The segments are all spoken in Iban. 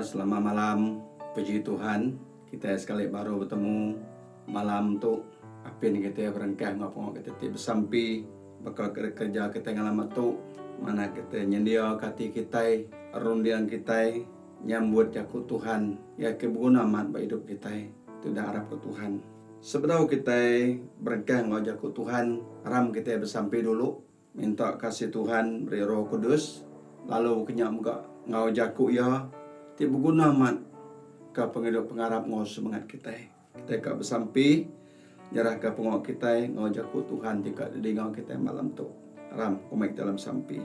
khabar? Selamat malam. Puji Tuhan, kitai sekali baru betemu malam tu. Apin kitai berengkah enggau pengawa kitai ti besampi baka ke dikereja kitai ngelama tu. Manah kitai nyendiaka ati kitai, runding kitai nyambut jaku Tuhan iya ke beguna amat ba idup kitai ti udah arapka Tuhan. Sebedau kitai berengkah enggau jaku Tuhan, aram kitai besampi dulu. Minta kasih Tuhan beri Roh Kudus lalu ke nya mega enggau jaku Iya ti beguna amat ka pengidup pengarap enggau semengat kitai. Kitai ka besampi nyerahka pengawa kitai enggau jaku Tuhan ti ka didinga kitai malam tu. Aram ku mai kitai dalam sampi.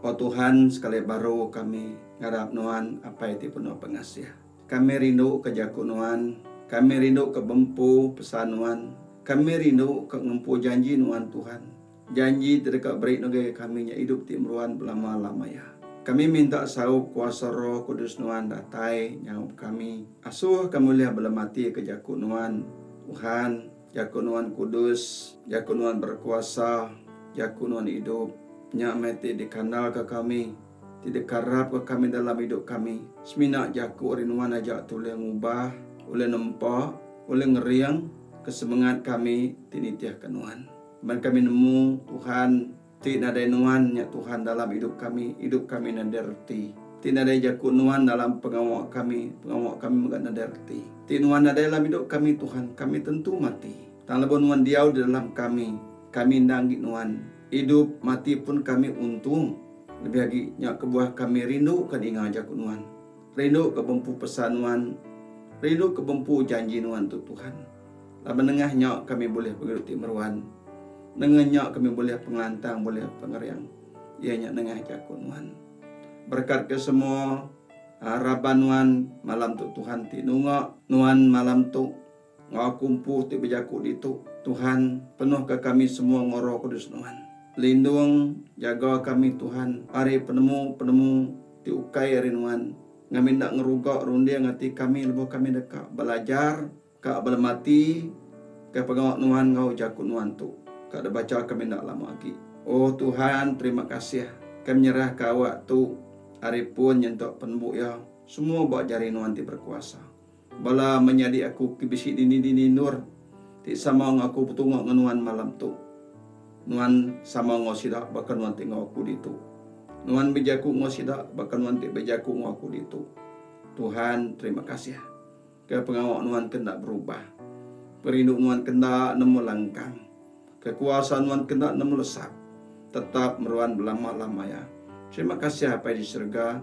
O Tuhan sekali baru kami ngarap Nuan Apai ti penuh pengasih. Kami rindu ka jaku Nuan, kami rindu ka bempu pesan Nuan, kami rindu ka ngempu janji Nuan Tuhan. Janji ti deka beri ngagai kami nya idup ti meruan belama-lama iya. Kami minta saup kuasa Roh Kudus Nuan datai nyaup kami. Asuh kami ulih belematika jaku Nuan, Tuhan, jaku Nuan kudus, jaku Nuan berekuasa, jaku Nuan idup. Nya meh ti dikandalka kami, ti dikarapka kami dalam idup kami. Semina jaku ari Nuan aja ti ulih ngubah, ulih nempa, ulih ngering ke semengat kami ti nitihka Nuan. Laban kami nemu, Tuhan, ti nadai Nuan nya Tuhan dalam idup kami, idup kami nadai reti. Ti nadai jaku Nuan dalam pengawa kami, pengawa kami mega nadai reti. Ti Nuan nadai dalam idup kami, Tuhan, kami tentu mati. Tang lebuh Nuan diau di dalam kami, kami enda agi Nuan. Idup, mati pun kami untung. Lebih agi, nya kebuah kami rindu ka ninga jaku Nuan. Rindu ka bempu pesan Nuan. Rindu ka bempu janji Nuan tu, Tuhan. Laban nengah nya kami bulih pengidup ti meruan. Nengah nya kami bulih pengelantang bulih pengering, iya nya nengah jaku Nuan. Berekatka semua raban Nuan malam tu Tuhan ti nunga Nuan malam tu enggau aku empu ti bejaku ditu. Tuhan, penuhka kami semua enggau Roh Kudus Nuan. Lindung, jaga kami Tuhan ari penemu-penemu ti ukai ari Nuan, ngambi enda ngeruga runding ati kami lebuh kami deka belajar Ka belemati ke pengawa nuan enggau jaku nuan tu ka dibacha kami enda lama agi. Oh Tuhan terima kasih kami nyerah ka awak tu ari pun nyentuk penembu iya semua ba jari nuan ti berkuasa. Bala menyadi aku ke bisi dini-dini endur ti sama enggau aku betunga enggau nuan malam tu. Nuan sama enggau sida baka nuan ti enggau aku ditu. Nuan bejaku enggau sida baka nuan ti bejaku enggau aku ditu. Tuhan terima kasih. Ke pengawa nuan ke enda berubah. Perindu nuan ke enda nemu langkang. Ke kuasa nuan ke enda nemu lesap. Tetap meruan belama-lama iya. Terima kasih Apai di serega.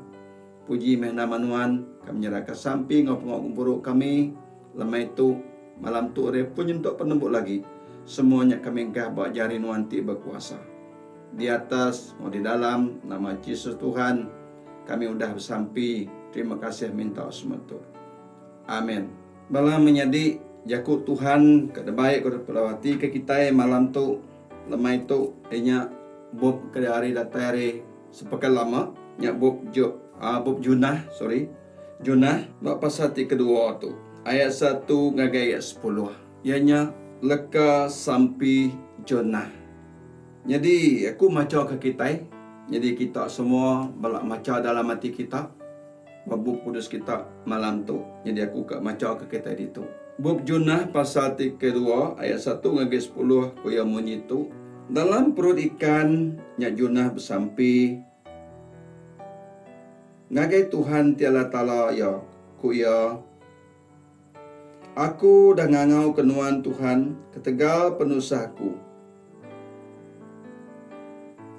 Puji meh nama nuan. Kami nyerahka sampi enggau pengawa gempuru kami lemai tu, malam tu ari pun nyentuk penembu lagi. Semua nya kami engkah ba jari nuan ti bekuasa. Di atas enggau di dalam nama Jesus Tuhan. Kami udah besampi, terima kasih minta semua tu. Amen. Bala menyadi, jaku Tuhan ke debai ku dipelawati ke kitai malam tu, lemai tu, iya nya bup ke ari datai ari Sepekan Lama, nya bup Job, aaa bup Junah, sorry, Junah ba pasal ti kedua tu, ayat satu ngagai ayat sepuluh, iya nya leka sampi Jonah. Nyadi aku macha ke kitai, nyadi kita semua bala macha dalam ati kita ba Bup Kudus kita malam tu. Nyadi aku ka macha ke kitai ditu. Bup Jonah pasal ti kedua ayat satu ngagai sepuluh ku iya munyi tu, Dalam perut ikan nya Jonah besampi ngagai Tuhan ti Allah Taala iya, ku iya, Aku udah ngangauka Nuan, Tuhan, ketegal penusah aku.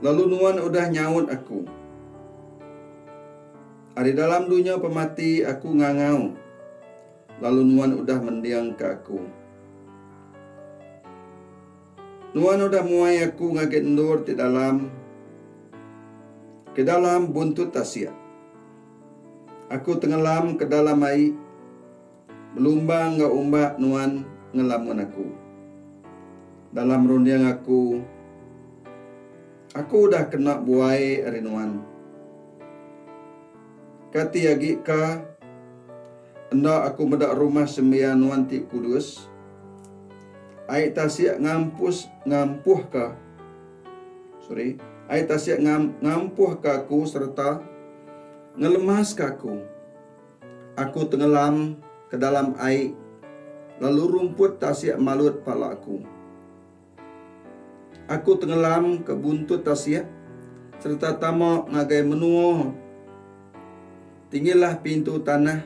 Lalu Nuan udah nyaut aku. Ari dalam dunya pemati aku ngangau, lalu Nuan udah mendingka aku. Nuan udah muai aku ngagai endur ti dalam, ke dalam buntut tasik. Aku tengelam ke dalam ai, belumbang enggau umbak nuan ngelamun aku. Dalam runding aku, aku udah kena buai ari nuan. Kati agi ka enda aku meda rumah sembiang nuan ti kudus? Ai tasik ngampus ngampuhka sorry, ai tasik ngampuhka aku sereta ngelemaska aku. Aku tengelam ke dalam ai, lalu rumput tasik malut pala aku. Aku tengelam ke buntut tasik sereta tama ngagai menua Tinggilah pintu tanah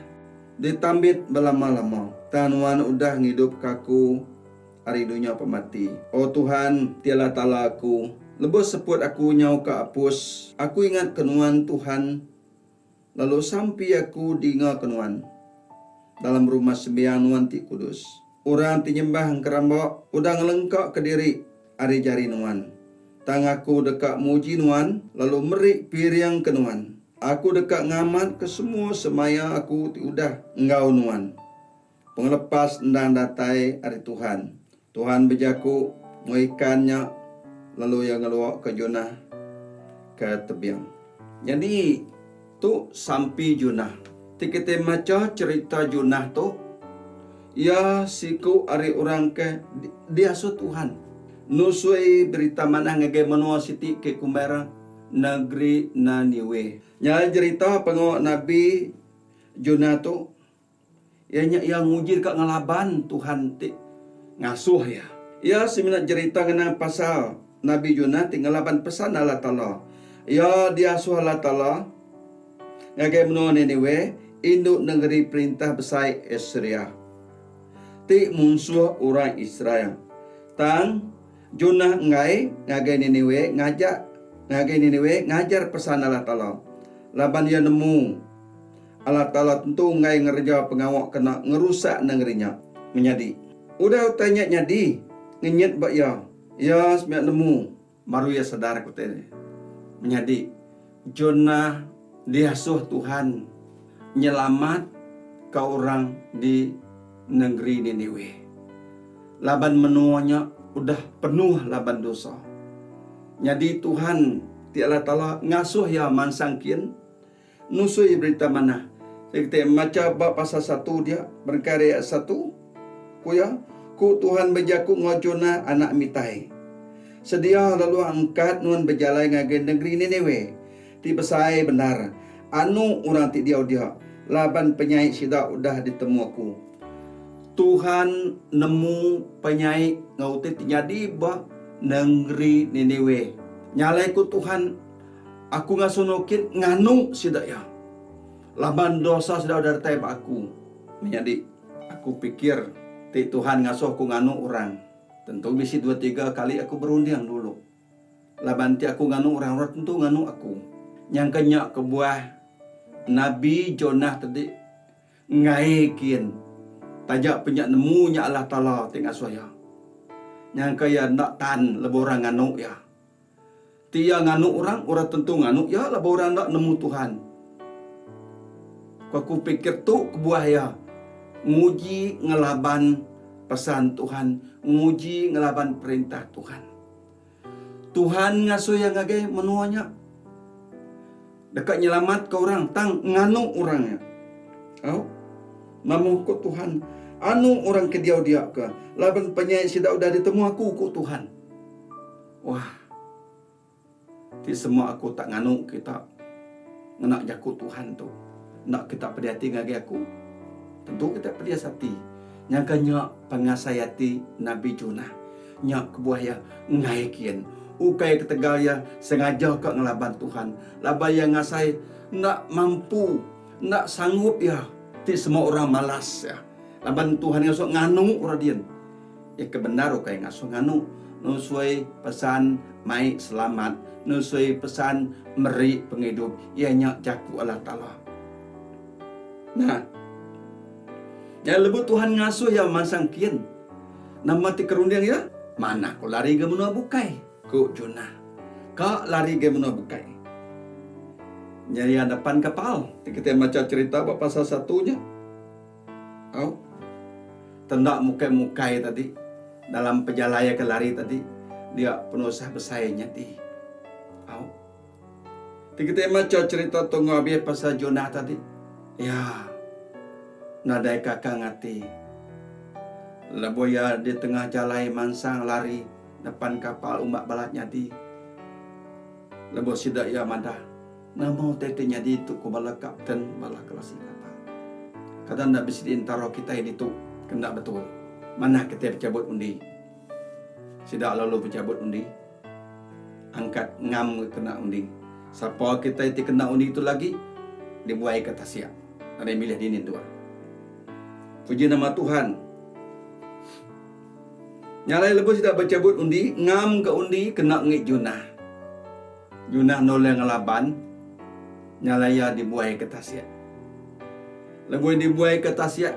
ditambit belama-lama. Tang Nuan udah ngidupka aku ari dunya pemati. O Tuhan, ti Allah Taala aku, lebuh seput aku nyauka apus, aku ingatka Nuan, Tuhan, Lalu sampi aku dingaka Nuan dalam rumah sembiang Nuan ti kudus. Orang ti nyembah engkeramba udah ngelengkaka diri ari jari Nuan. Tang aku deka muji Nuan lalu meri piring ke Nuan. Aku deka ngamatka semua semaya aku ti udah enggau Nuan. Pengelepas endang datai ari Tuhan. Tuhan bejaku enggau ikan nya lalu iya ngeluaka Jonah ke tebing. Nyadi, tu sampi Jonah. Ti kitai macha cherita Jonah tu, iya siku ari orang ke diasuh Tuhan nusui berita manah ngagai menua siti ke kumbai orang negeri Niniwe. Nya alai jerita pengawa nabi Jonah tu Iya nya iya nguji deka ngelaban Tuhan ti ngasuh iya. Iya semina jerita ngenang pasal Nabi Jonah ti ngelaban pesan Allah Taala. Iya diasuh Allah Taala ngagai menua Nineweh, indu nengeri perintah besai Asiria, ti munsuh orang Israel. Tang, Jonah enggai ngagai Nineweh ngajar ngagai Nineweh ngajar pesan Allah Taala, laban iya nemu Allah Taala tentu enggai ngereja pengawa kena ngerusak nengeri nya. Menyadi. Udah utai nya nyadi, ngenyit ba iya. Iya semina nemu. Baru iya sedar ku utai nya. Menyadi, Jonah diasuh Tuhan nyelamatka orang di nengeri Nineweh. Laban menua nya udah penuh laban dosa. Nyadi Tuhan ti Allah Taala ngasuh iya mansang kin. Nusui berita manah. Ti kitai macha ba pasal satu dia, berengkah ari ayat satu, ku iya, Ku Tuhan bejaku enggau Jonah anak Amitai, Sedia lalu angkat nuan bejalai ngagai nengeri Nineweh ti besai bendar, anu orang ti diau dia, laban penyai sida udah ditemu Aku. Tuhan nemu penyai enggau utai ti nyadi ba nengeri Nineweh. Nya alai ku Tuhan, Aku ngasuh nukit nganu sida iya. Laban dosa sida udah datai ba aku. Menyadi, aku pikir ti Tuhan ngasuh aku nganu orang, tentu bisi dua tiga kali aku berunding dulu. Laban ti aku nganu orang, orang tentu nganu aku. Nyangka nya kebuah Nabi Jonah tadi enggai kin taja pe nya nemu nya Allah Taala ti ngasuh iya. Nyangka iya enda tan lebuh orang nganu iya. Ti iya nganu orang, orang tentu nganu iya laban orang enda nemu Tuhan. Ku aku pikir tu kebuah iya nguji ngelaban pesan Tuhan, nguji ngelaban perintah Tuhan. Tuhan ngasuh iya ngagai menua nya deka nyelamatka orang tang nganu orang nya. Au. Nama ku Tuhan, anu orang ke diau dia ke laban penyai sida udah ditemu aku, ku Tuhan. Wah. Ti semua aku tak nganu kita ngena jaku Tuhan tu. Enda kita pedih ati ngagai aku? Tentu kita pedis ati. Nyangka nya pengasai ati Nabi Jonah. Nya kebuah iya enggai kin. Ukai ketegal iya sengaja ka ngelaban Tuhan. Laban iya ngasai enda mampu, enda sanggup iya ti semua orang malas iya. Laban Tuhan ngasuh nganu orang din. Iya ke bendar ukai ngasuh nganu, nusui pesan mai selamat, nusui pesan meri pengidup, iya nya jaku Allah Taala. Nah, nya lebuh Tuhan ngasuh iya mansang kin, nama ti kerunding iya? Manah ku lari ga menua bukai, ku Jonah. Ka lari ga menua bukai. Nya iya nepan kapal. Ti kitai macha cherita ba pasal satu nya. Au. Tenda mukai-mukai tadi dalam pejalai ke lari tadi dia penusah besai nyadi. Au. Ti kitai macha cherita tu enggau abih pasal Jonah tadi. Ya. Nadai kakang ati. Lebuh iya di tengah jalai mansang lari nepan kapal umbak balat nyadi. Lebuh sida iya madah, Nama utai ti nyadi tu ku bala kapten bala kelasi kapal. Kada enda bisi di entara kitai ditu ke enda betul. Manah kitai bechabut undi. Sida lalu bechabut undi. Angkat ngam ke kena undi. Sapa kitai ti kena undi tu lagi dibuai ke tasik. Nadai milih dini endur. Puji nama Tuhan. Nya alai lebuh sida bechabut undi, ngam ke undi kena ngi Junah. Junah enda ulih ngelaban, nya alai iya dibuai ke tasik. Lebuh iya dibuai ke tasik,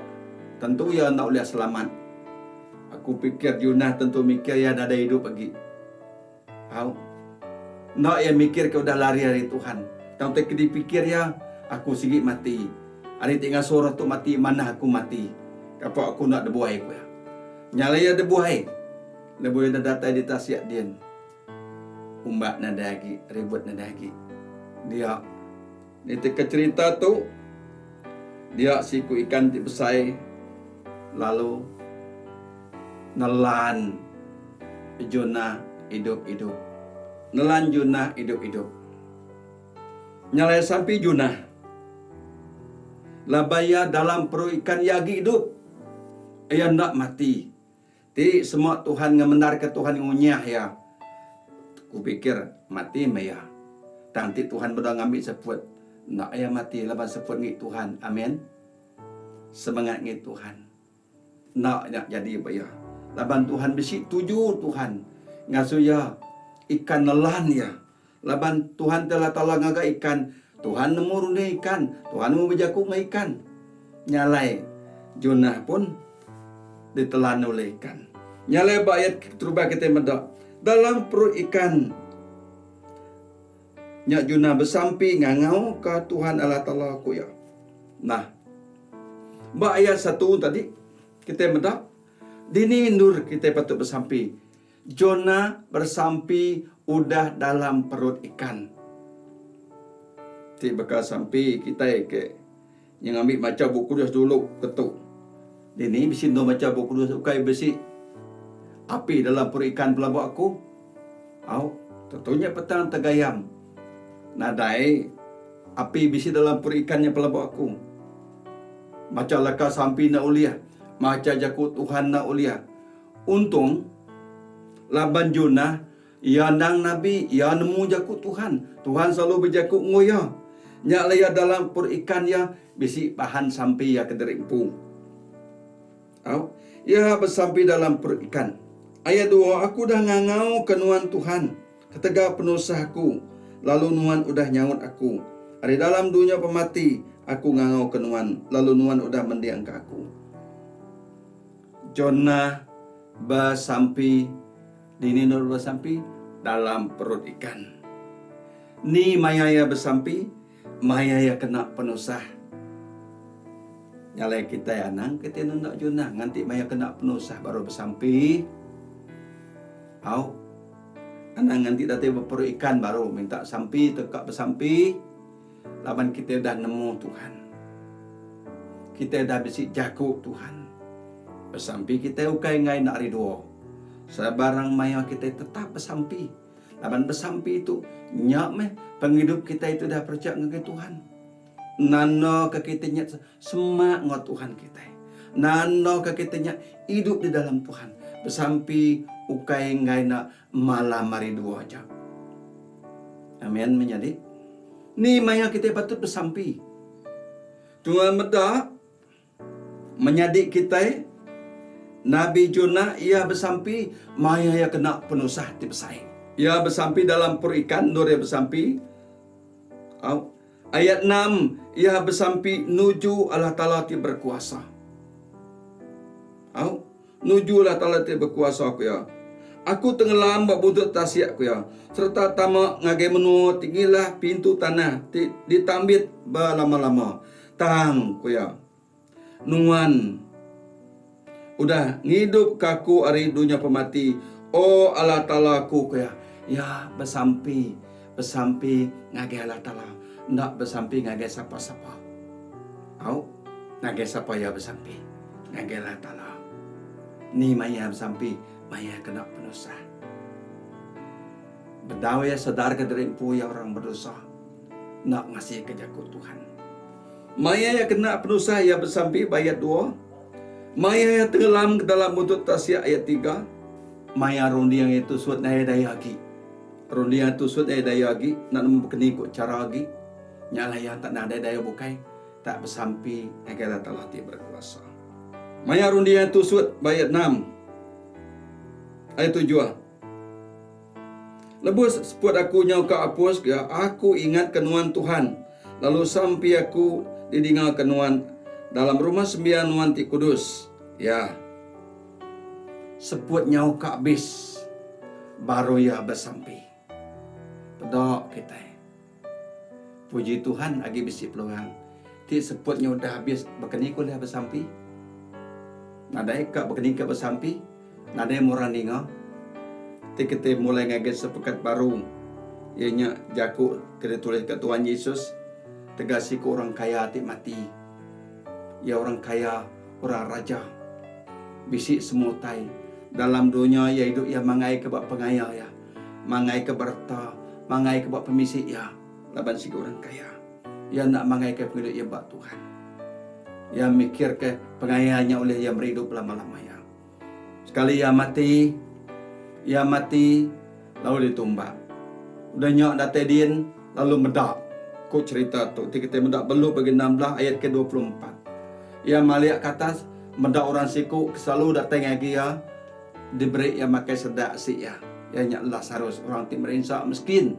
tentu iya enda ulih selamat. Aku pikir Junah tentu mikir iya nadai idup agi. Au. Enda iya mikir ke udah lari ari Tuhan. Tang utai ke dipikir iya, aku sigi mati. Ari ti ngasuh orang tu mati, manah aku mati. Kapa aku enda debuai, ku iya. Nya alai iya debuai. Lebuh iya udah datai di tasik din, umbak nadai agi, ribut nadai agi. Dia, nitihka cherita tu, dia siku ikan ti besai lalu nelan Jonah idup-idup. Nelan Jonah idup-idup. Nya alai sampi Jonah laban iya dalam perut ikan iya agi idup. Iya enda mati. Ti sema Tuhan ngemendarka Tuhan ngunyah iya, ku pikir mati meh iya. Tang enti Tuhan beda ngambi seput, enda iya mati laban seput ngi Tuhan. Amen. Semengat ngi Tuhan. Enda nya jadi ba iya. Laban Tuhan bisi tuju Tuhan ngasuh iya ikan nelan iya. Laban Tuhan ti Allah Taala ngaga ikan, Tuhan nemu runding ikan, Tuhan nemu bejaku enggau ikan. Nya alai Jonah pun ditelan ulih ikan. Nya alai ba ayat keterubah kitai meda, dalam perut ikan nya Jonah besampi ngangauka Tuhan Allah Taala ku iya. Nah, ba ayat satu tadi kitai meda dini endur kitai patut besampi. Jonah bersampi udah dalam perut ikan. Ti baka sampi kitai ke nya ngambi macha Bup Kudus dulu ke tu. Dini bisi endur macha Bup Kudus ukai bisi api dalam perut ikan pelaba aku. Au, tentu nya petang tegayam. Nadai api bisi dalam perut ikan nya pelaba aku. Macha leka sampi enda ulih, macha jaku Tuhan enda ulih. Untung, laban Jonah, iya endang nabi, iya nemu jaku Tuhan. Tuhan selalu bejaku enggau iya. Nya alai iya dalam perut ikan iya bisi bahan sampi iya kediri empu. Au, iya besampi dalam perut ikan. Ayat dua, Aku udah ngangauka Nuan Tuhan, ketegal penusah aku, lalu Nuan udah nyaut aku. Ari dalam dunya pemati, aku ngangauka Nuan, lalu Nuan udah mendingka aku. Jonah besampi dini endur besampi? Dalam perut ikan. Ni maya iya besampi? Maya iya kena penusah. Nya alai kitai anang kitai nunda Jonah nganti maya kena penusah baru besampi. Au. Anang nganti datai ba perut ikan baru minta sampi tauka besampi laban kitai udah nemu Tuhan. Kitai udah bisi jaku Tuhan. Besampi kitai ukai enggai enda ari dua. Sebarang maya kitai tetap besampi. Laban besampi tu nya meh pengidup kitai ti udah perecha ngagai Tuhan. Nandaka kitai nya semak enggau Tuhan kitai. Nandaka kitai nya idup di dalam Tuhan. Besampi ukai enggai enda malam hari dua aja. Amen menyadi. Ni maya kitai patut besampi? Tuhan meda menyadi kitai Nabi Jonah iya besampi maya iya kena penusah ti besai. Iya besampi dalam perut ikan endur iya besampi. Au. Ayat enam iya besampi nuju Allah Taala ti berkuasa. Au. Nuju Allah Taala ti bekuasa ku iya. Aku tengelam ba buntut tasik ku iya, sereta tama ngagai menua ti ngilah pintu tanah ti ditambit belama-lama. Tang, ku iya, Nuan udah ngidupka aku ari dunya pemati, O Allah Taala aku, ku iya. Iya besampi, besampi ngagai Allah Taala, enda besampi ngagai sapa-sapa. Au, ngagai sapa iya besampi? Ngagai Allah Taala. Ni maya besampi? Maya kena penusah. Bedau iya sedarka diri empu iya orang bedosa, enda ngasika jaku Tuhan. Maya iya kena penusah iya besampi ba ayat dua. Maya iya tenggelam ke dalam buntut tasik ayat tiga. Maya runding iya tusut nadai daya agi. Runding iya tusut nadai daya agi, enda nemu bekeni ku chara agi. Nya alai iya tak nadai daya bukai, tak besampi ngagai Allah Taala ti berkuasa. Maya runding iya tusut ba ayat enam, ayat tujuh. Lebuh seput aku nyau ka apus ga, aku ingatka Nuan Tuhan, lalu sampi aku didingaka Nuan dalam rumah sembiang Nuan ti kudus. Ya. Seput nyau ka abis, baru iya besampi. Peda kitai. Puji Tuhan agi bisi peluang. Ti seput nya udah abis baka ni ku ulih besampi? Nadai ka baka ni ka besampi, nadai meh orang ninga. Ti kitai mulai ngagai sepekat baru iya nya jaku ke ditulis ka Tuhan Jesus tegal siku orang kaya ti mati. Iya orang kaya, orang raja. Bisi semua utai dalam dunya iya idup iya mangai ke ba pengaya iya. Mangai ke bereta, mangai ke ba pemisi iya laban sigi orang kaya. Iya enda mangai ke pengidup iya ba Tuhan. Iya mikir ke pengaya nya ulih iya meri idup belama-lama iya. Sekali iya mati, iya mati lalu ditumbak. Udah nya datai din lalu meda, ku cherita tu ti kitai meda ba Luke bagi 16 ayat ke 24. Iya malik ke atas meda orang siku ke selalu datai ngagai iya diberi iya makai sedak si iya, iya nya Lasarus, orang ti merinsa meskin.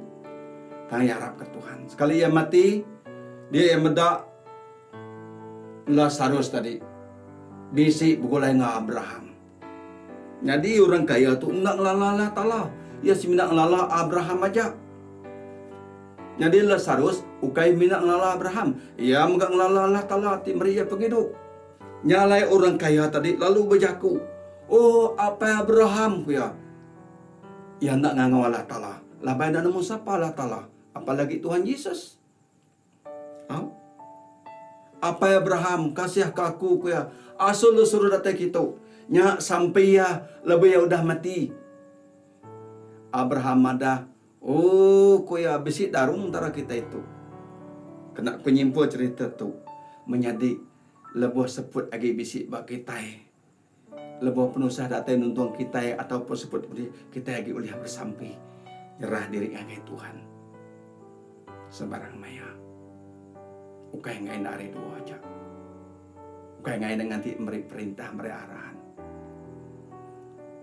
Tang iya arapka Tuhan. Sekali iya mati, dia iya meda Lasarus tadi bisi begulai enggau Abraham. Nyadi orang kaya tu enda ngelala Allah Taala. Iya semina ngelala Abraham aja. Nyadi Lasarus ukai mina ngelala Abraham, iya mega ngelala Allah Taala ti meri iya pengidup. Nya alai orang kaya tadi lalu bejaku, Oh apai Abraham, ku iya. Iya enda ngangau Allah Taala, laban enda nemu sapa Allah Taala, apalagi Tuhan Jesus. Au. Apai Abraham, kasihka aku, ku iya. Asul lu suruh datai kitu. Nya sampi iya lebuh iya udah mati. Abraham madah, Oh, ku iya, bisi darung entara kitai tu. Kena ku nyimpul cherita tu, menyadi lebuh seput agi bisi ba kitai. Lebuh penusah datai nuntung kitai ataupun seput pedih, kitai agi ulih besampi nyerah diri ngagai Tuhan sebarang maya. Ukai enggai enda hari dua aja. Ukai enggai enda nganti meri perintah meri arahan.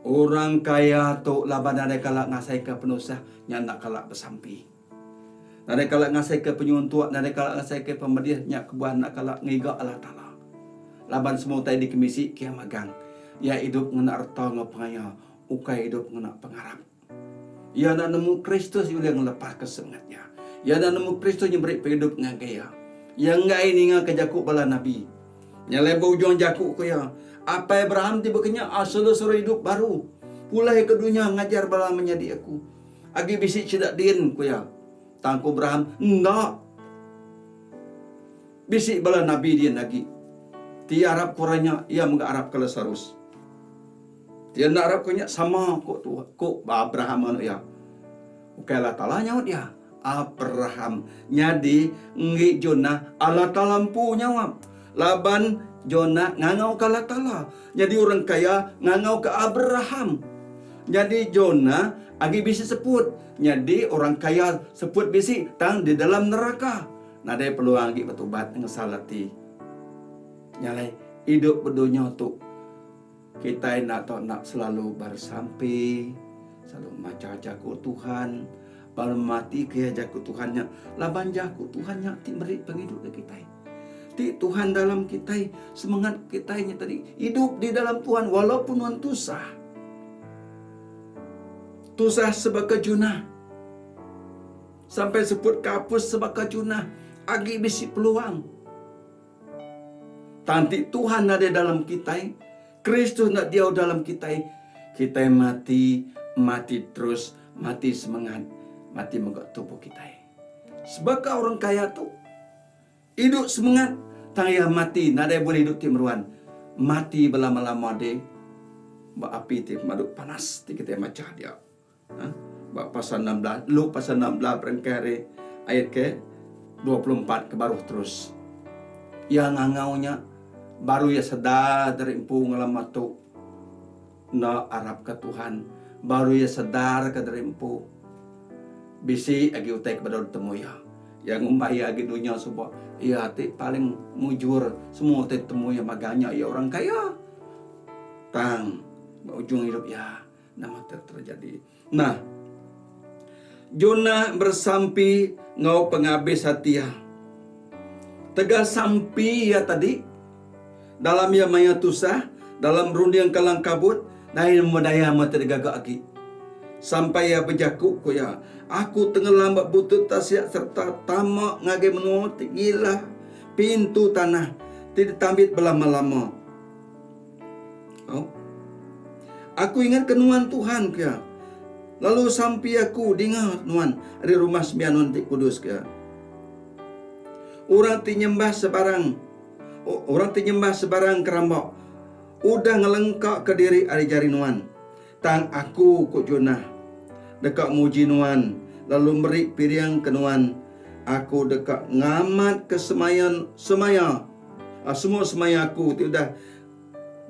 Orang kaya tu laban nadai kala ngasaika penusah nya enda kala besampi. Nadai kala ngasaika penyuntuk, nadai kala ngasaika pemedih nya kebuah enda kala ngiga Allah Taala. Laban semua utai dikemisi kia magang. Iya idup ngena reta enggau pengaya, ukai idup ngena pengarap. Iya enda nemu Kristus ulih ngelepaska semengat iya. Iya enda nemu Kristus nya meri pengidup ngagai iya. Iya enggai ningaka jaku bala nabi. Nya alai ba ujung jaku ku iya, Apai Abraham ti baka nya asal-asal idup baru, pulai ke dunya ngajar bala menyadi aku. Agi bisi sida din, ku iya. Tang ku Abraham, Enda! Bisi bala nabi din agi. Ti iya arapka orang nya, iya mega arapka Lasarus. Ti iya enda arapka nya, sama, ku ku Abraham nganu iya. Ukai Allah Taala nyaut iya. Abraham nyadi enggi Jonah Allah Taala empu nyawap. Laban Jonah ngangauka Allah Taala. Nyadi orang kaya ngangauka Abraham. Nyadi Jonah agi bisi seput. Nyadi orang kaya seput bisi tang di dalam neraka. Nadai peluang agi betubat ngesal ati. Nya alai idup bedunya tu kitai enda tau enda selalu bersampi, selalu macha jaku Tuhan, baru mematika iya jaku Tuhan nya laban jaku Tuhan nya ti meri pengidup ngagai kitai. Ti Tuhan dalam kitai, semengat kitai nya tadi idup di dalam Tuhan walaupun nuan tusah. Tusah sebaka Jonah. Sampai seput kapus sebaka Jonah agi bisi peluang. Tang ti Tuhan nadai dalam kitai, Kristus enda diau dalam kitai, kitai mati, mati terus, mati semengat, mati mega tubuh kitai. Sebaka orang kaya tu, idup semengat tang iya mati nadai bulih idup ti meruan, mati belama-lama deh ba api ti pemadu panas ti kitai macha dia. Ba pasal 16, Luke pasal 16 berengkah ari ayat ke 24 ke baruh terus. Iya ngangau nya baru iya sedar diri empu ngelama tu enda arapka Tuhan. Baru iya sedarka diri empu bisi agi utai ke bedau ditemu iya. Iya ngumbai iya agi dunya suba iya ti paling mujur semua utai ditemu iya magang nya iya orang kaya. Tang ba ujung idup iya nama ti terjadi. Nah, Jonah beresampi enggau pengabis ati iya. Tegal sampi iya tadi, dalam iya maya tusah, dalam runding kalang kabut, nadai nemu daya meh ti digaga agi. Sampai iya bejaku, ku iya, Aku tengelam ba butut tasik sereta tama ngagai menua ti ngilah pintu tanah ti ditambit belama-lama. Au. Aku ingat ke nuan Tuhan ku iya. Lalu sampi aku dinga nuan ari rumah sembiang nuan ti kudus ku iya. Orang ti nyembah sebarang orang ti nyembah sebarang keramba udah ngelengkaka diri ari jari nuan. Tang aku, ku Jonah, deka muji nuan lalu meri piring ke nuan. Aku deka ngamatka semaya semaya semua semaya aku ti udah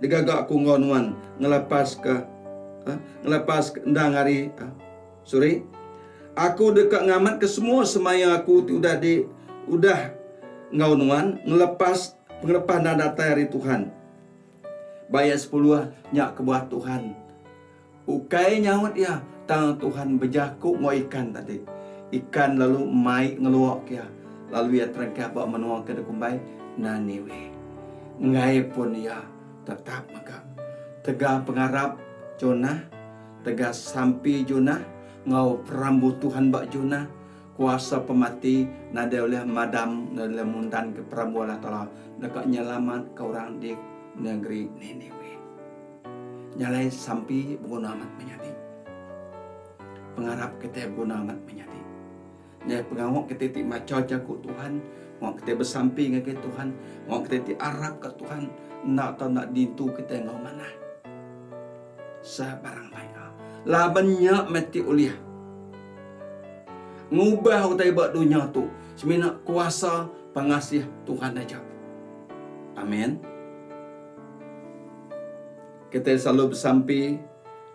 digaga aku enggau nuan ngelepaska ngelepaska endang ari sorry aku deka ngamatka semua semaya aku ti udah di udah enggau nuan ngelepas pengelepas endang datai ari Tuhan. Ba ayat sepuluh nya kebuah Tuhan ukai nyaut iya tang Tuhan bejaku enggau ikan tadi. Ikan lalu mai ngeluak iya lalu iya terengkah ba menua ke dikumbai Naniwe. Enggai pun iya tetap mega tegal pengarap Jonah, tegal sampi Jonah enggau perambu Tuhan ba Jonah Kuasa pemati nadai ulih madam nadai ulih muntanka perambu Allah Taala deka nyelamatka orang di nengeri Nineweh. Nya alai sampi beguna amat menyadi. Pengarap kitai beguna amat menyadi. Nya alai pengawa kitai ti macha jaku Tuhan, pengawa kitai besampi ngagai Tuhan, pengawa kitai ti arapka Tuhan enda tau enda diintu kitai enggau manah. Sebarang maya. Laban nya meh ti ulih ngubah utai ba dunya tu semina kuasa pengasih Tuhan aja. Amin. Kitai selalu besampi,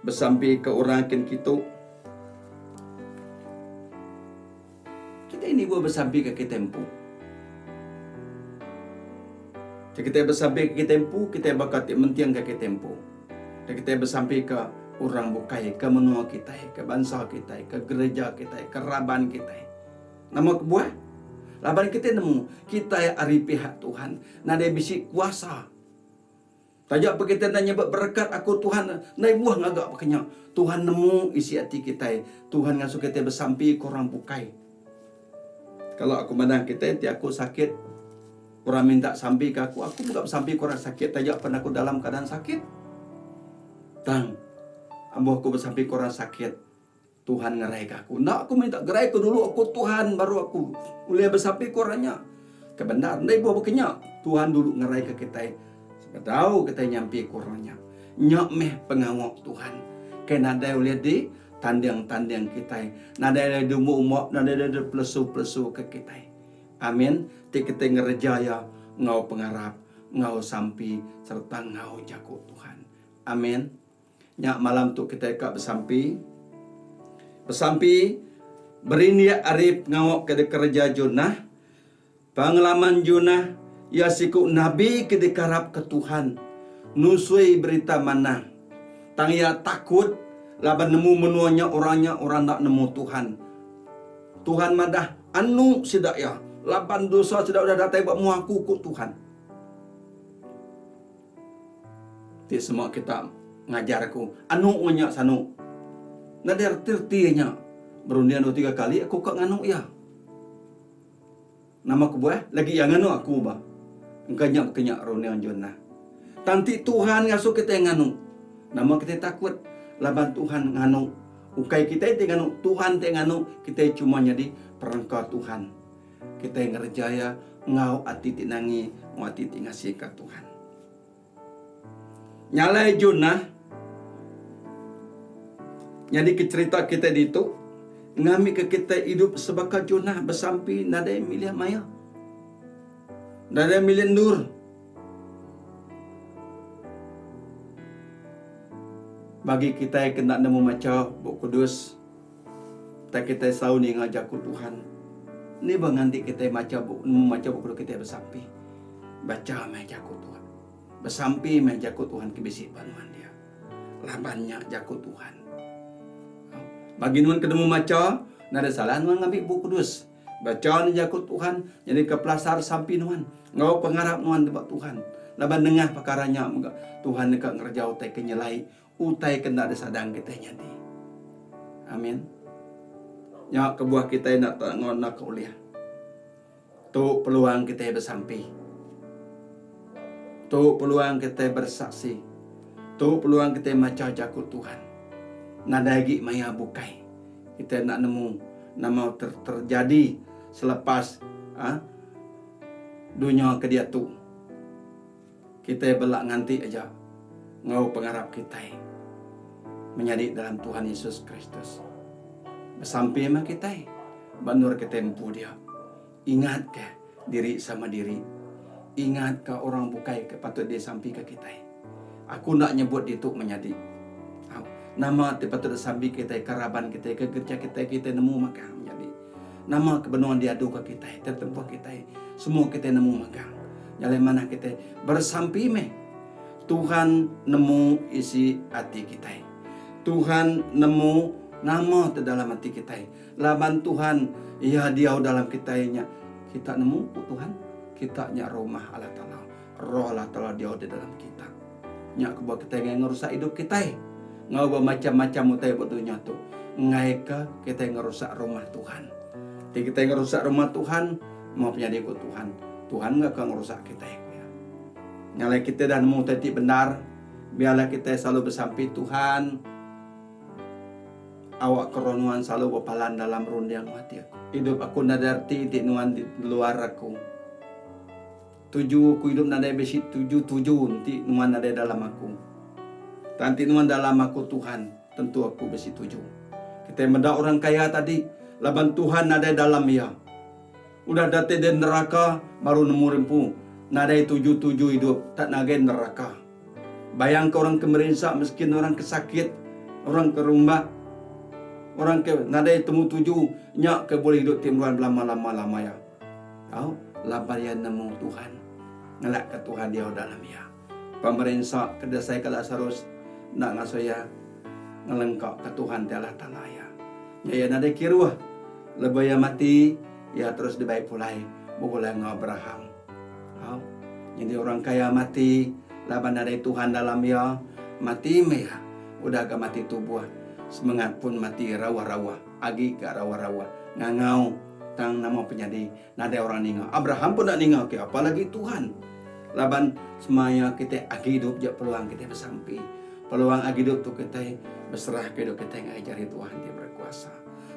besampi ke orang kin kitu. Kitai nibuh besampi ke kitai empu. Ti kitai besampi ke kitai empu, kitai baka ti menting ke kitai empu. Ti kitai besampi ke orang bukai, ke menua kitai, ke bansa kitai, ke gereja kitai, ke raban kitai. Nama kebuah? Laban kitai nemu, kitai ari pihak Tuhan nadai bisi kuasa. Taja pun kitai enda nyebut berekat aku Tuhan enda ibuh ngaga baka nya. Tuhan nemu isi ati kitai. Tuhan ngasuh kitai besampi ke orang bukai. Kalau aku madah kitai enti aku sakit orang minta sampi ke aku, aku mega besampi ke orang sakit taja pun aku dalam keadaan sakit. Tang ambuh aku besampi ke orang sakit Tuhan ngeraika aku. Enda aku minta geraika dulu aku Tuhan baru aku ulih besampi ke orang nya. Ke bendar enda ibuh baka nya. Tuhan dulu ngeraika kitai sebedau kitai nyampi ke orang nya. Nya meh pengawa Tuhan ke nadai ulih di tanding-tanding kitai. Nadai ulih diumba-umba, nadai ulih dipelesu-pelesu ke kitai. Amin. Ti kitai ngereja iya enggau pengarap, enggau sampi sereta enggau jaku Tuhan. Amin. Nya malam tu kitai ka besampi. Besampi berindik ari pengawa ke dikereja Jonah. Pengalaman Jonah, iya siku nabi ke dikarapka Tuhan nusui berita manah. Tang iya takut laban nemu menua nya orang nya orang enda nemu Tuhan. Tuhan madah anu sida iya laban dosa sida udah datai ba mua aku, ku Tuhan. Ti sema kita ngajar aku, anu meh nya sanu. Nadai reti-reti nya. Berunding dua tiga kali aku ka nganu iya. Nama kebuah? Lagi iya nganu aku ba. Engka nya baka nya runding Jonah. Tang ti Tuhan ngasuh kitai nganu, nama kitai takut laban Tuhan nganu. Ukai kitai ti nganu, Tuhan ti nganu, kitai cuma nyadi perengka Tuhan. Kitai ngereja iya enggau ati ti nangi enggau ati ti ngasika Tuhan. Nya alai Jonah nyadika cherita kitai ditu ngambika kitai idup sebaka Jonah besampi nadai milih maya. Nadai milih endur. Bagi kitai ke enda nemu macha Bup Kudus, tang kitai selalu ninga jaku Tuhan. Ni ba nganti kitai macha bup nemu macha Bup Kudus kitai besampi. Bacha meh jaku Tuhan. Besampi meh jaku Tuhan ke bisi ba nuan dia. Laban nya jaku Tuhan. Bagi nuan ke nemu macha, nadai salah nuan ngambi Bup Kudus. Bacha ni jaku Tuhan nyadika pelasar sampi nuan enggau pengarap nuan ba Tuhan. Laban nengah pekara nya mega Tuhan deka ngereja utai ke nyelai, utai ke enda disadang kitai nyadi. Amin. Nya kebuah kitai enda tau enggau naka ulih. Tu peluang kitai besampi. Tu peluang kitai bersaksi. Tu peluang kitai macha jaku Tuhan. Nadai agi maya bukai. Kitai enda nemu nama terjadi selepas ha dunya ke diatu. Kitai bela nganti aja enggau pengarap kitai menyadi dalam Tuhan Yesus Kristus. Besampi meh kitai ba endur kitai empu dia. Ingatka diri sama diri. Ingatka orang bukai ke patut disampika kitai. Aku enda nyebut ditu menyadi. Au, nama ti patut disampi kitai ke raban kitai, ke gerija kitai, kitai nemu magang menyadi. Nama ke benung diaduka kitai, tetempuh kitai, semua kitai nemu magang. Nya alai manah kitai bersampi meh. Tuhan nemu isi ati kitai. Tuhan nemu nama ti dalam ati kitai. Laban Tuhan, Iya diau dalam kitai nya. Kita nemu, ku Tuhan, kita nya rumah Allah Taala. Roh Allah Taala diau di dalam kita. Nya kebuah kitai enggai ngerusak idup kitai enggau bemacham-macham utai ba dunya tu, enggaika kitai ngerusak rumah Tuhan. Enti kitai ngerusak rumah Tuhan, meh penyadi ku Tuhan, Tuhan mega ka ngerusak kitai, ku iya. Nya alai kitai dah nemu utai ti bendar, biarlah kitai selalu besampi, Tuhan, Awak ke roh nuan selalu bepalan dalam runding enggau ati aku. Idup aku nadai reti enti nuan di luar aku. Tuju aku idup nadai bisi tuju-tuju enti nuan nadai dalam aku. Tang enti nuan dalam aku Tuhan, tentu aku bisi tuju. Kitai meda orang kaya tadi, laban Tuhan nadai dalam iya. Udah datai di neraka baru nemu rimpu nadai tuju-tuju idup tak ngagai neraka. Bayangka orang ke merinsa meskin orang ke sakit, orang ke rumbak, orang ke nadai temu tuju nya ke bulih idup ti meruan belama-lama lama iya. Tau laban iya nemu Tuhan ngelakka Tuhan diau dalam iya. Pemerinsa ke diasaika Lasarus enda ngasuh iya ngelengkaka Tuhan ti Allah Taala iya. Nya iya nadai kiruh. Lebuh iya mati, iya terus dibai pulai begulai enggau Abraham. Au. Nyadi orang kaya mati laban nadai Tuhan dalam iya, mati meh iya. Udah ga mati tubuh, semengat pun mati rauh-rauh, agi ga rauh-rauh ngangau tang nama penyadi nadai orang ninga. Abraham pun enda ninga ke apa lagi Tuhan. Laban semaya kitai agi idup ja peluang kitai besampi. Peluang agi idup tu kitai beserahka idup kitai ngagai jari Tuhan ti berkuasa.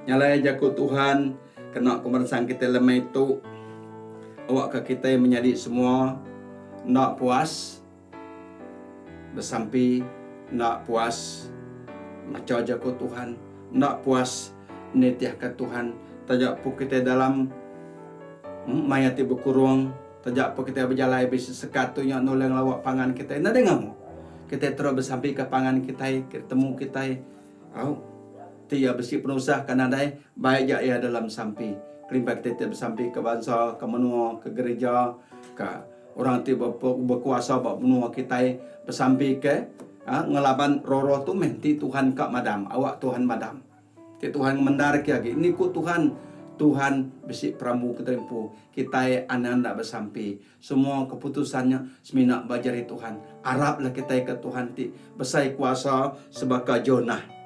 Nya alai jaku Tuhan Kena pemerinsang kitai lemai tu, awakka kitai menyadi semua enda puas besampi, enda puas macha jaku Tuhan, enda puas nitihka Tuhan taja pun kitai dalam maya ti bekurung, taja pun kitai bejalai bisi sekat tu nya nulung lawa pangan kitai nadai ngawa. Kitai terus besampika pangan kitai ke temu kitai. Au. Ti iya bisi penusah ka nadai, bai ja iya dalam sampi. Kelimpah kitai ti besampi ka bansa, ka menua, ka gereja, ka orang ti bekuasa ba menua kitai besampi ke ngelaban roh-roh tu meh ti Tuhan ka madam, awak Tuhan madam. Ti Tuhan ngemendar ke agi. Ni ku Tuhan, Tuhan bisi perambu kitai empu. Kitai anang enda besampi. Semua keputusan nya semina ba jari Tuhan. Araplah kitai ke Tuhan ti besai kuasa sebaka Jonah.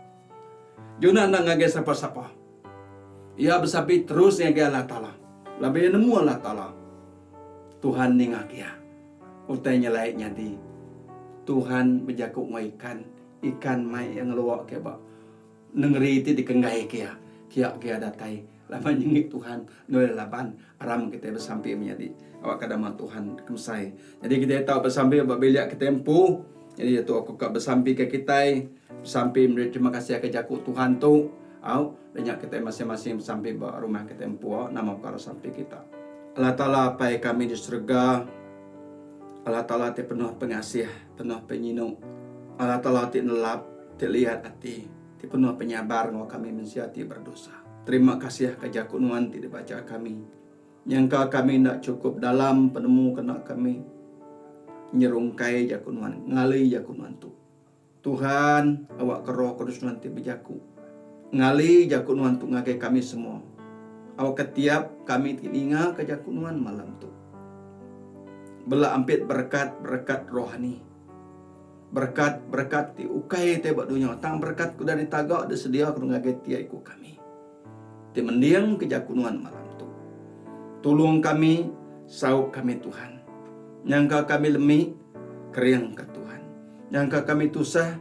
Jonah enda ngagai sapa-sapa. Iya besampi terus ngagai Allah Taala. Laban iya nemu Allah Taala. Tuhan ninga ke iya. Utai nyelai nyadi. Tuhan bejaku enggau ikan. Ikan mai iya ngeluaka iya ba nengeri ti dikenggaika iya. Kia ke iya datai laban nyengit Tuhan nulih laban aram kitai besampi menyadi awakka nama Tuhan kemesai. Nyadi kitai tau besampi ba bilik kitai empu. Nyadi diatu aku ka besampika kitai besampi meri terima kasih ke jaku Tuhan tu. Au, nya kitai masing-masing besampi ba rumah kitai empu au nama pekara sampi kita. Allah Taala Apai kami di serega, Allah Taala ti penuh pengasih, penuh penyinu, Allah Taala ti nelap, ti liat ati, ti penuh penyabar enggau kami mensia ti berdosa. Terima kasih ka jaku nuan ti dibacha kami. Nyangka kami enda chukup dalam penemu kena kami nyerungkai jaku nuan, ngali jaku nuan tu. Tuhan, awakka Roh Kudus Nuan ti bejaku. Ngali jaku Nuan tu ngagai kami semua. Awakka tiap kami ti ningaka jaku Nuan malam tu. Bela ampit berekat berekat rohani. Berekat berekat ti ukai ti ba dunya tang berekat ke udah ditaga disediaka ngagai tiap iku kami. Ti mendingka jaku Nuan malam tu. Tulung kami, saup kami Tuhan. Nyangka kami lemi, keringka Tuhan. Nyangka kami tusah,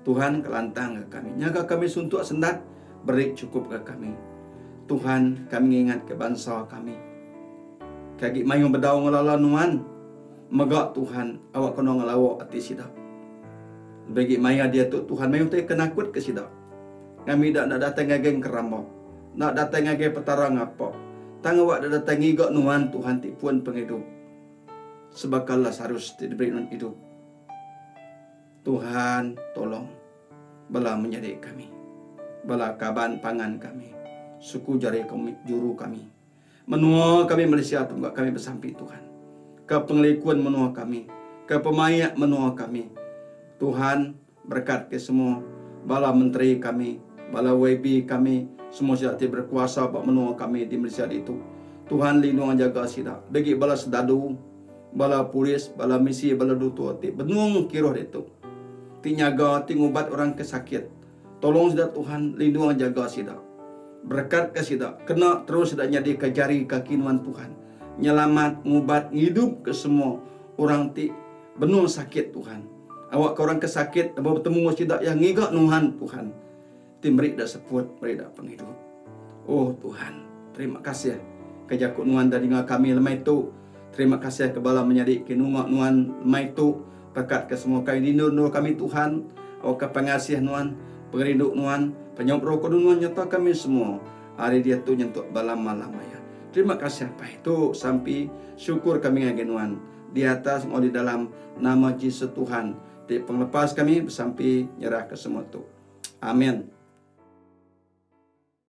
Tuhan kelantangka kami. Nyangka kami suntuk sendat, beri chukupka kami. Tuhan, kami ngingatka bansa kami. Ke agi mayuh bedau ngelala Nuan, mega Tuhan awakka Nuan ngelawa ati sida. Lebih agi maya diatu Tuhan mayuh utai ke nakutka sida. Kami enda enda datai ngagai engkeramba, enda datai ngagai Petara ngapa. Tang awak enda datai ngiga Nuan Tuhan ti pun pengidup. Sebaka Lasarus ti diberi Nuan idup. Tuhan tolong bala menyadi kami, bala kaban pangan kami, suku jari kami, juru kami. Menua kami Malaysia tu mega kami besampi Tuhan ke pengelikun menua kami, ke pemaik menua kami. Tuhan berekat ke semua bala menteri kami, bala YB kami, semua sida ti berkuasa ba menua kami di Malaysia ditu. Tuhan lindung jaga sida. Bagi bala sedadu, bala polis, bala misi, bala dutur ti benung kiruh ditu. Ti nyaga, ti ngubat orang ke sakit. Tolong sida Tuhan, lindung jaga sida. Berekatka sida, kena terus sida nyadika jari kaki nuan Tuhan, nyelamat, ngubat, ngidupka semua orang ti benung sakit Tuhan. Awakka orang ke sakit lebuh betemu enggau sida iya ngiga nuan Tuhan ti meri da seput, meri da pengidup. Oh Tuhan, terima kasih ke jaku nuan da dinga kami lemai tu. Terima kasih ke bala menyadi ke nunga nuan lemai tu. Berekatka semua kai rindu endur kami Tuhan. Awakka pengasih nuan, pengerindu nuan, penyaup Roh Kudus nuan nyerta kami semua ari diatu nyentuk belama-lama iya. Terima kasih Apai. Tu sampi syukur kami ngagai nuan di atas enggau di dalam nama Jesus Tuhan ti pengelepas kami besampi nyerahka semua tu. Amin.